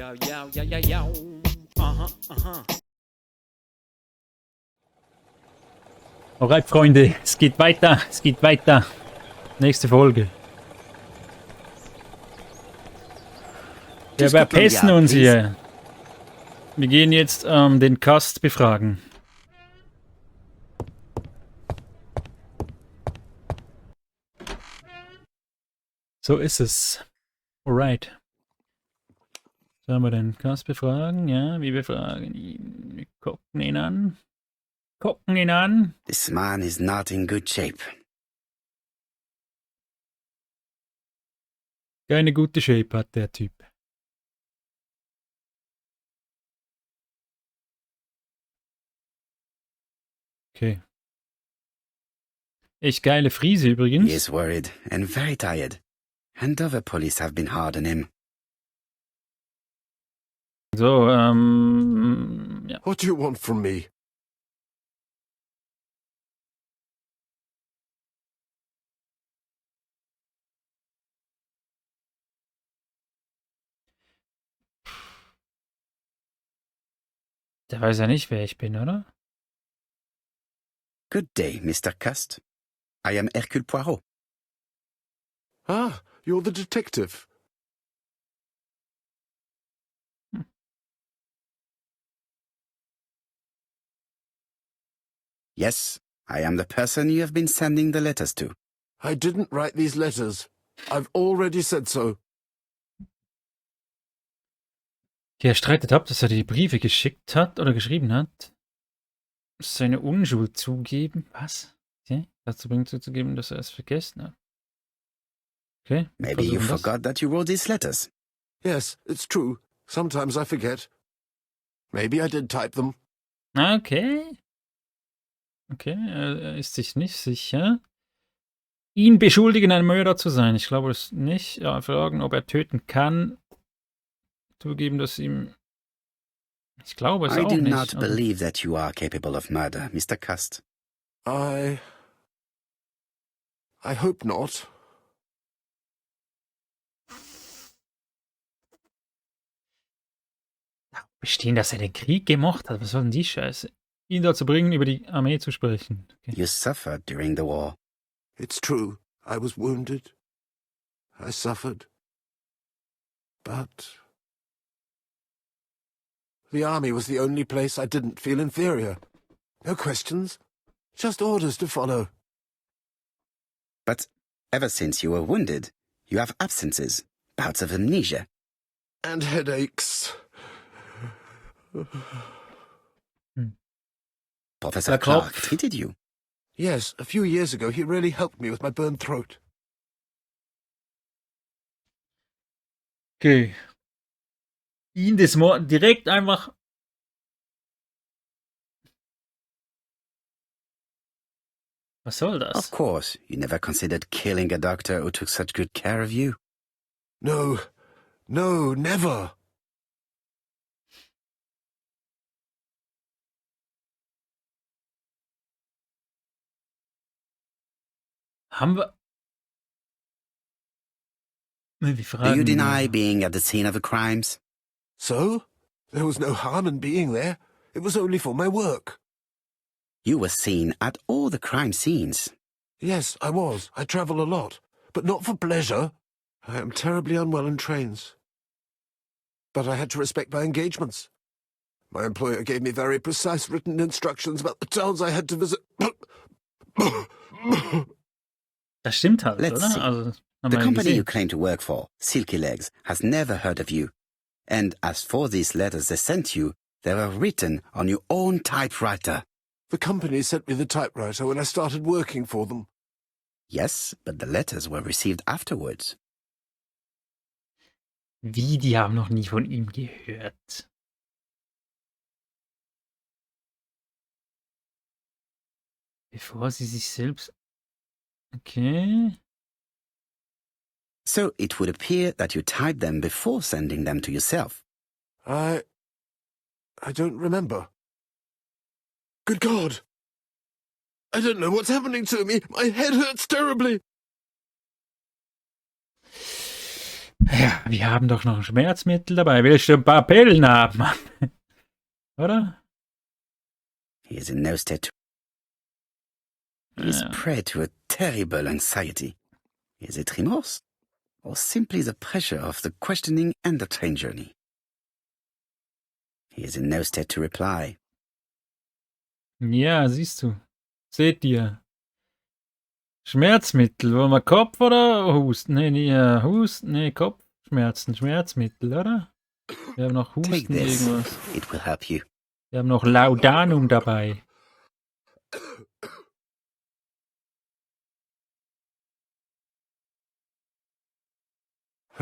Ja, ja, ja, ja, ja. Aha, aha. Alright, Freunde, es geht weiter, es geht weiter. Nächste Folge. Wir verpesten uns hier. Wir gehen jetzt den Cust befragen. So ist es. Alright. Sollen wir den Cust befragen? Ja, wir befragen ihn. Wir gucken ihn an. Gucken ihn an. This man is not in good shape. Keine gute Shape hat der Typ. Okay. Echt geile Frise übrigens. He is worried and very tired. And other police have been hard on him. So, ja. What do you want from me? Der weiß ja nicht, wer ich bin, oder? Good day, Mr. Cust. I am Hercule Poirot. Ah, you're the detective. Yes, I am the person you have been sending the letters to. I didn't write these letters. I've already said so. Er streitet ab, dass er die Briefe geschickt hat oder geschrieben hat. Seine Unschuld zugeben. Was? Okay. Dazu bringt zuzugeben, dass er es vergessen hat. Okay. Maybe you forgot that you wrote these letters. Yes, it's true. Sometimes I forget. Maybe I did type them. Okay. Okay, er ist sich nicht sicher. Ihn beschuldigen, ein Mörder zu sein. Ich glaube es nicht. Ja, fragen, ob er töten kann. Zugeben, dass ihm... Ich glaube es I auch do nicht. not believe that you are capable of murder, Mr. Cust. I hope not. Bestehen, dass er den Krieg gemocht hat. Was soll denn die Scheiße? Ihn dazu bringen, über die Armee zu sprechen. Okay. You suffered during the war. It's true. I was wounded. I suffered. But the army was the only place I didn't feel inferior. No questions. Just orders to follow. But ever since you were wounded, you have absences, bouts of amnesia. And headaches. Professor Clark treated you. Yes, a few years ago he really helped me with my burned throat. Okay. Ihn des Mordes direkt einfach... Was soll das? Of course, you never considered killing a doctor who took such good care of you. No, never. Haben wir... Wir Do fragen... you deny being at the scene of the crimes? So? There was no harm in being there. It was only for my work. You were seen at all the crime scenes. Yes, I was. I travel a lot. But not for pleasure. I am terribly unwell in trains. But I had to respect my engagements. My employer gave me very precise written instructions about the towns I had to visit. Das stimmt halt, Let's oder? see. Also, haben The wir company gesehen. you claim to work for, Silky Legs, has never heard of you. And as for these letters they sent you, they were written on your own typewriter. The company sent me the typewriter when I started working for them. Yes, but the letters were received afterwards. Wie, die haben noch nie von ihm gehört. Bevor sie sich selbst... Okay. So it would appear that you typed them before sending them to yourself. I don't remember. Good God! I don't know what's happening to me. My head hurts terribly. Ja, wir haben doch noch ein Schmerzmittel dabei. Willst du ein paar Pillen haben, Mann? Oder? He is in no state to... He is prey to a terrible anxiety. Is it remorse? Or simply the pressure of the questioning and the train journey? He is in no state to reply. Ja, siehst du. Seht ihr. Schmerzmittel. Wollen wir Kopf oder Husten? Husten, Kopfschmerzen, Schmerzmittel, oder? Wir haben noch Take Husten this. irgendwas. It will help you. Wir haben noch Laudanum dabei.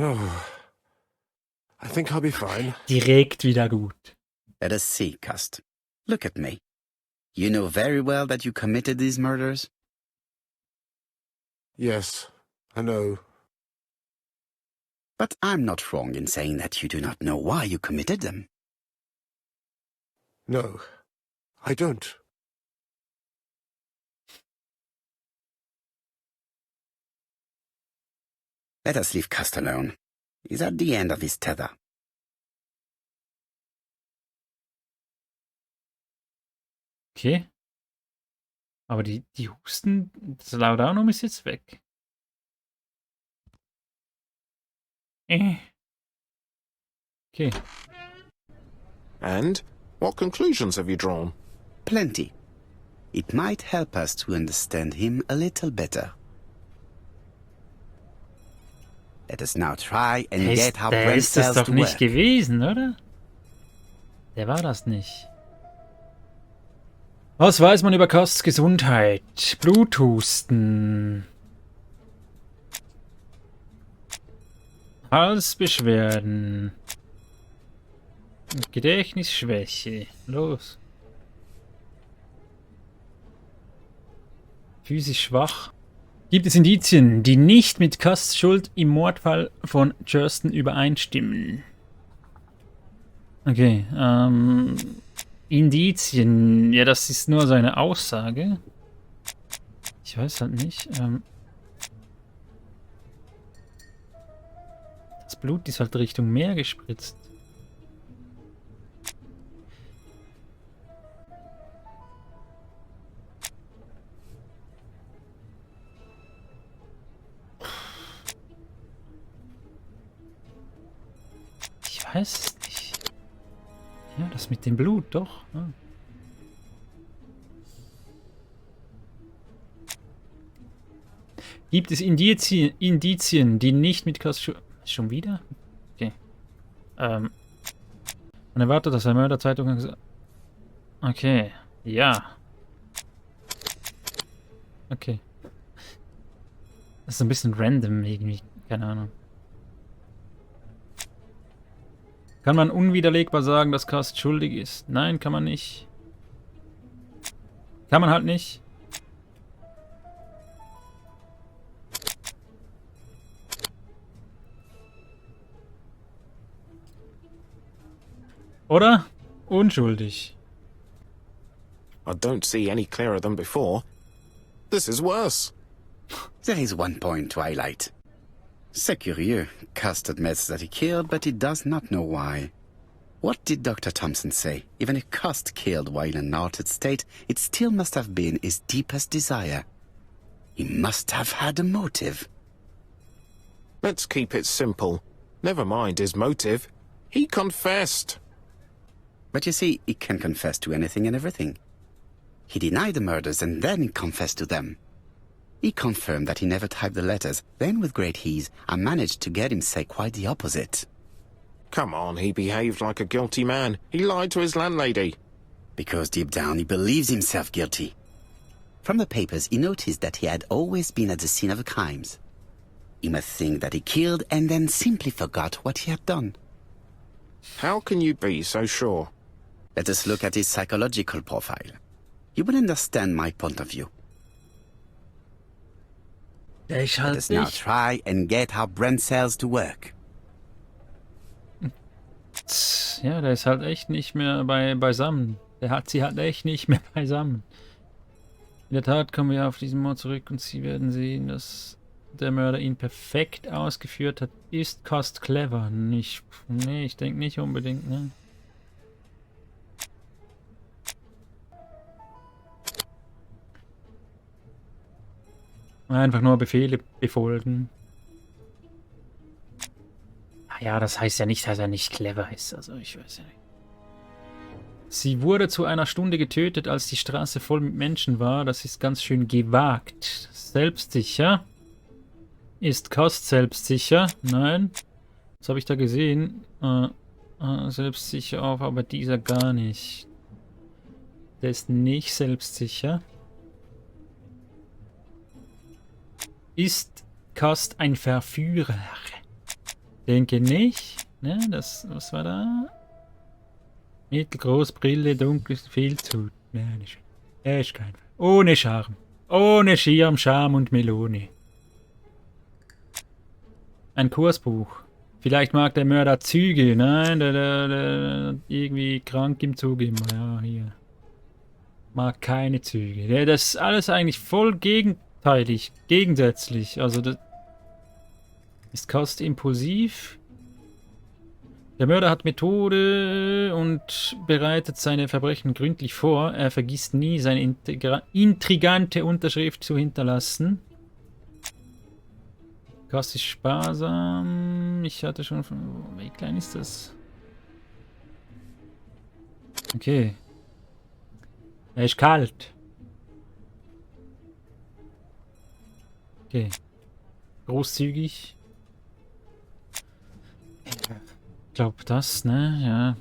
Oh, I think I'll be fine. Direkt wieder gut. Let us see, Cust. Look at me. You know very well that you committed these murders? Yes, I know. But I'm not wrong in saying that you do not know why you committed them. No, I don't. Let us leave Cust alone. He's at the end of his tether. Okay. Aber die Husten, das Laudanum ist jetzt weg. Okay. And what conclusions have you drawn? Plenty. It might help us to understand him a little better. Let us now try and get our Der brain ist es cells doch to nicht work. gewesen, oder? Der war das nicht. Was weiß man über Custs Gesundheit? Bluthusten. Halsbeschwerden. Gedächtnisschwäche. Los. Physisch schwach. Gibt es Indizien, die nicht mit Custs Schuld im Mordfall von Thurston übereinstimmen? Okay, Indizien. Ja, das ist nur seine Aussage. Ich weiß halt nicht. Das Blut ist halt Richtung Meer gespritzt. Ich weiß es nicht. Ja, das mit dem Blut, doch. Ja. Gibt es Indizien, die nicht mit Cust... Schon wieder? Okay. Man erwartet, dass der Mörderzeitung gesagt... Okay. Ja. Okay. Das ist ein bisschen random irgendwie. Keine Ahnung. Kann man unwiderlegbar sagen, dass Cust schuldig ist? Nein, kann man nicht. Kann man halt nicht. Oder? Unschuldig. I don't see any clearer than before. This is worse. There is one point to highlight. C'est curieux. Cust admits that he killed, but he does not know why. What did Dr. Thompson say? Even if Cust killed while in an altered state, it still must have been his deepest desire. He must have had a motive. Let's keep it simple. Never mind his motive. He confessed. But you see, he can confess to anything and everything. He denied the murders and then he confessed to them. He confirmed that he never typed the letters. Then, with great ease, I managed to get him say quite the opposite. Come on, he behaved like a guilty man. He lied to his landlady. Because deep down he believes himself guilty. From the papers, he noticed that he had always been at the scene of the crimes. He must think that he killed and then simply forgot what he had done. How can you be so sure? Let us look at his psychological profile. You will understand my point of view. Ich Let halt us now nicht. try and get our brain cells to work. Ja, der ist halt echt nicht mehr beisammen. Der hat sie halt echt nicht mehr beisammen. In der Tat kommen wir auf diesen Mord zurück und Sie werden sehen, dass der Mörder ihn perfekt ausgeführt hat. Ist Cust clever? Nicht. Nee, ich denke nicht unbedingt, ne? Einfach nur Befehle befolgen. Ja, das heißt ja nicht, dass er nicht clever ist. Also ich weiß ja nicht. Sie wurde zu einer Stunde getötet, als die Straße voll mit Menschen war. Das ist ganz schön gewagt. Selbstsicher? Ist Cust selbstsicher? Nein. Was habe ich da gesehen? Selbstsicher auch, aber dieser gar nicht. Der ist nicht selbstsicher. Ist Cust ein Verführer? Denke nicht. Ne, was war da? Mittelgroß, Brille, dunkles Filzhut. Nein, er ist kein. Ohne Charme. Ohne Schirm, Charme und Melone. Ein Kursbuch. Vielleicht mag der Mörder Züge. Nein, der irgendwie krank im Zug immer. Ja, hier. Mag keine Züge. Das ist alles eigentlich voll gegenteilig, gegensätzlich. Also das ist Cust impulsiv. Der Mörder hat Methode und bereitet seine Verbrechen gründlich vor. Er vergisst nie, seine intrigante Unterschrift zu hinterlassen. Cust ist sparsam. Ich hatte schon... Wie klein ist das? Okay. Er ist kalt. Okay. Großzügig. Ich glaube das, ne? Ja.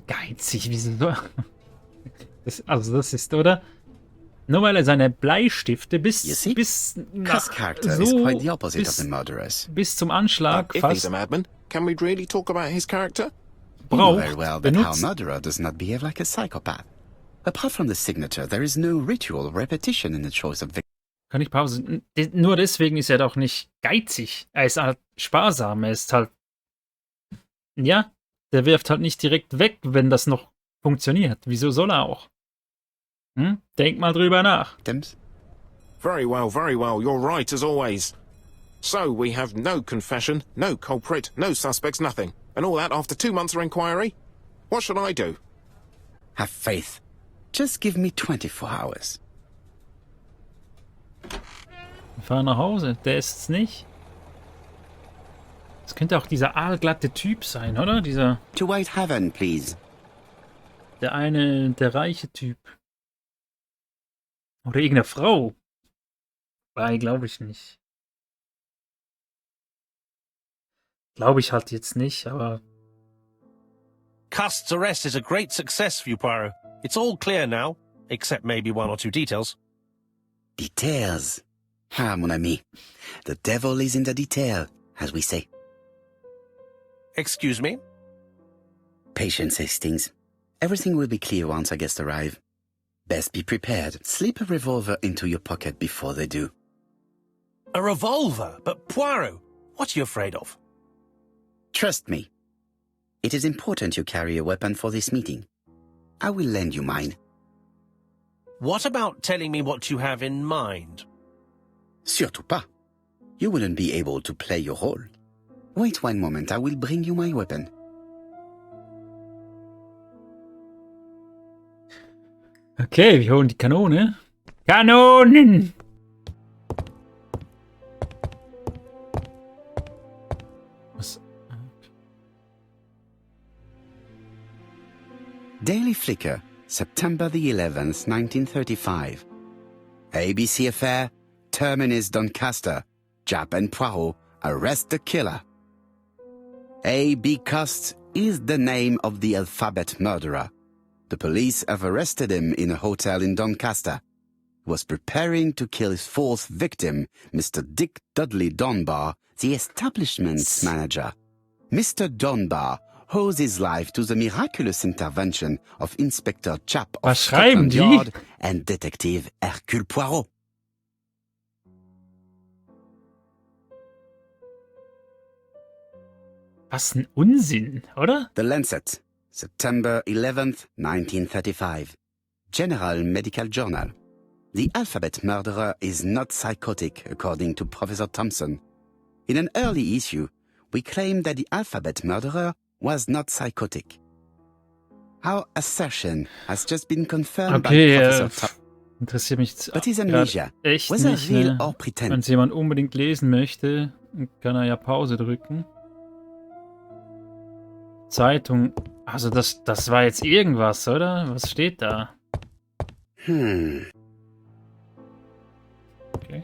Geizig, wieso? Das ist, oder? Nur weil er seine Bleistifte bis Cust's character is quite the opposite of the murderer's. Bis zum Anschlag If he's fast a madman, can we really talk about his character? You know very well that our benutzt. murderer does not behave like a psychopath. Apart from the signature, there is no ritual repetition in the choice of victims. Kann ich Pause? Nur deswegen ist er doch nicht geizig. Er ist halt sparsam. Er ist halt... Ja, der wirft halt nicht direkt weg, wenn das noch funktioniert. Wieso soll er auch? Denk mal drüber nach. Very well, you're right as always. So, we have no confession, no culprit, no suspects, nothing. And all that after 2 months of inquiry? What should I do? Have faith. Just give me 24 hours. Wir fahren nach Hause. Der ist's nicht. Das könnte auch dieser aalglatte Typ sein, oder? Dieser... To White Heaven, please. Der reiche Typ. Oder irgendeine Frau. Weil, glaube ich nicht. Glaube ich halt jetzt nicht, aber... Cust's arrest is a great success for you, Poirot. It's all clear now, except maybe 1 or 2 details. Details. Ah, mon ami. The devil is in the detail, as we say. Excuse me? Patience, Hastings. Everything will be clear once our guests arrive. Best be prepared. Slip a revolver into your pocket before they do. A revolver? But Poirot, what are you afraid of? Trust me. It is important you carry a weapon for this meeting. I will lend you mine. What about telling me what you have in mind? Surtout pas. You wouldn't be able to play your role. Wait 1 moment, I will bring you my weapon. Okay, wir holen die Kanone. Kanonen! Was? Daily Flicker, September the 11th, 1935. ABC affair, Terminus Doncaster, Japp and Poirot arrest the killer. A.B. Cust is the name of the alphabet murderer. The police have arrested him in a hotel in Doncaster. He was preparing to kill his 4th victim, Mr. Dick Dudley Dunbar, the establishment's manager. Mr. Dunbar owes his life to the miraculous intervention of Inspector Japp of Was schreiben Scotland die? Yard and Detective Hercule Poirot. Was ein Unsinn, oder? The Lancet, September 11th, 1935. General Medical Journal. The alphabet murderer is not psychotic, according to Professor Thompson. In an early issue, we claimed that the alphabet murderer was not psychotic. Our assertion has just been confirmed by Professor Thompson. Interessiert mich But his amnesia echt was a nicht, real ne? or Wenn pretend? es jemand unbedingt lesen möchte, kann er ja Pause drücken. Zeitung. Also das war jetzt irgendwas, oder? Was steht da? Okay.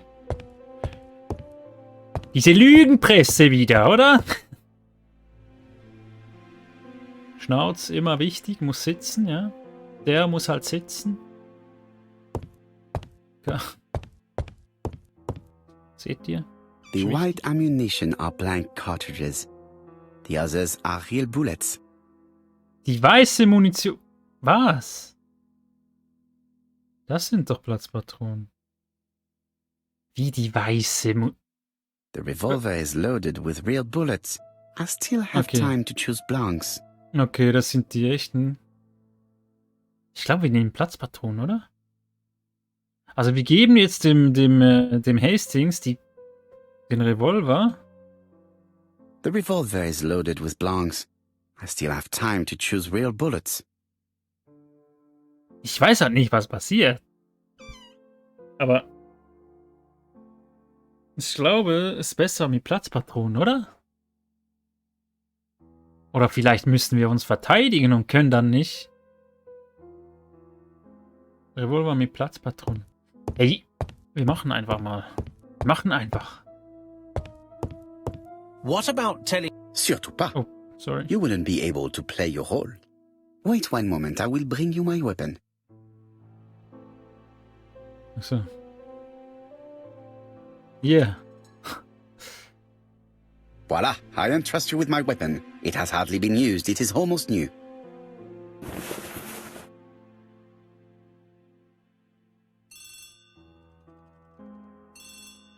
Diese Lügenpresse wieder, oder? Schnauz, immer wichtig, muss sitzen, ja. Der muss halt sitzen. Ja. Seht ihr? The white ammunition are blank cartridges. The others are real bullets. Die weiße Munition. Was? Das sind doch Platzpatronen. Wie die weiße Munition? The revolver is loaded with real bullets. I still have Okay. time to choose blanks. Okay, das sind die echten. Ich glaube, wir nehmen Platzpatronen, oder? Also wir geben jetzt dem Hastings den Revolver. The revolver is loaded with blanks. I still have time to choose real bullets. Ich weiß halt nicht, was passiert. Aber ich glaube, es ist besser mit Platzpatronen, oder? Oder vielleicht müssen wir uns verteidigen und können dann nicht. Revolver mit Platzpatronen. Hey, wir machen einfach mal. Wir machen einfach. What about telling... Surtout pas. Oh, sorry. You wouldn't be able to play your role. Wait one moment, I will bring you my weapon. Achso. Yeah. Voila, I entrust you with my weapon. It has hardly been used, it is almost new.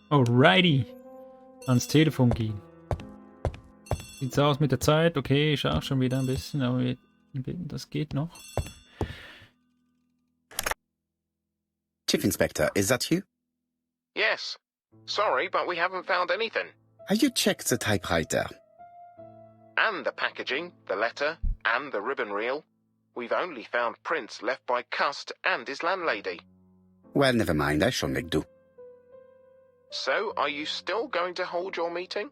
Alrighty. Ans Telefon gehen. Sieht's aus mit der Zeit? Okay, ich auch schon wieder ein bisschen, aber das geht noch. Chief Inspector, is that you? Yes. Sorry, but we haven't found anything. Have you checked the typewriter? And the packaging, the letter, and the ribbon reel. We've only found prints left by Cust and his landlady. Well, never mind, I shall make do. So, are you still going to hold your meeting?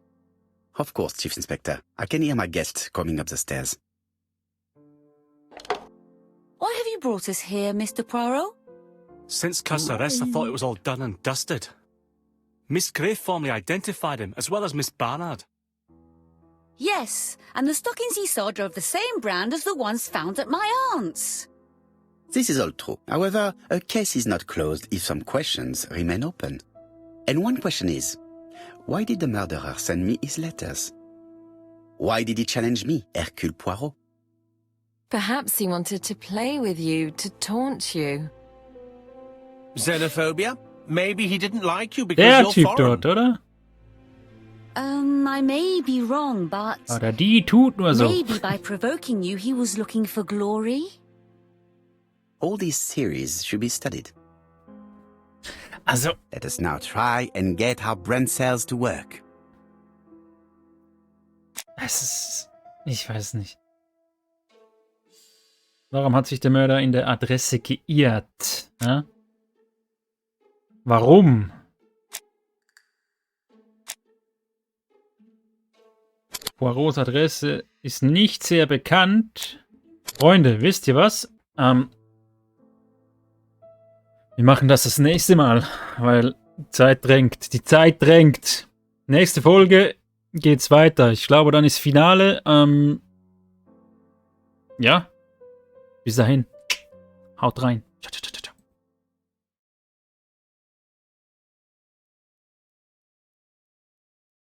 Of course, Chief Inspector. I can hear my guest coming up the stairs. Why have you brought us here, Mr. Poirot? Since Cust's arrest, I thought it was all done and dusted. Miss Gray formally identified him, as well as Miss Barnard. Yes, and the stockings he saw drove the same brand as the ones found at my aunt's. This is all true. However, a case is not closed if some questions remain open. And one question is, why did the murderer send me his letters? Why did he challenge me, Hercule Poirot? Perhaps he wanted to play with you, to taunt you. Xenophobia? Maybe he didn't like you because Der you're Typ foreign. dort, oder? I may be wrong, but Oder die tut nur so. maybe by provoking you he was looking for glory? All these theories should be studied. Also, Let us now try and get our brain cells to work. es ist... Ich weiß nicht. Warum hat sich der Mörder in der Adresse geirrt? Ja? Warum? Poirots Adresse ist nicht sehr bekannt. Freunde, wisst ihr was? Wir machen das nächste Mal, weil die Zeit drängt. Die Zeit drängt. Nächste Folge geht's weiter. Ich glaube, dann ist Finale. Ja. Bis dahin. Haut rein.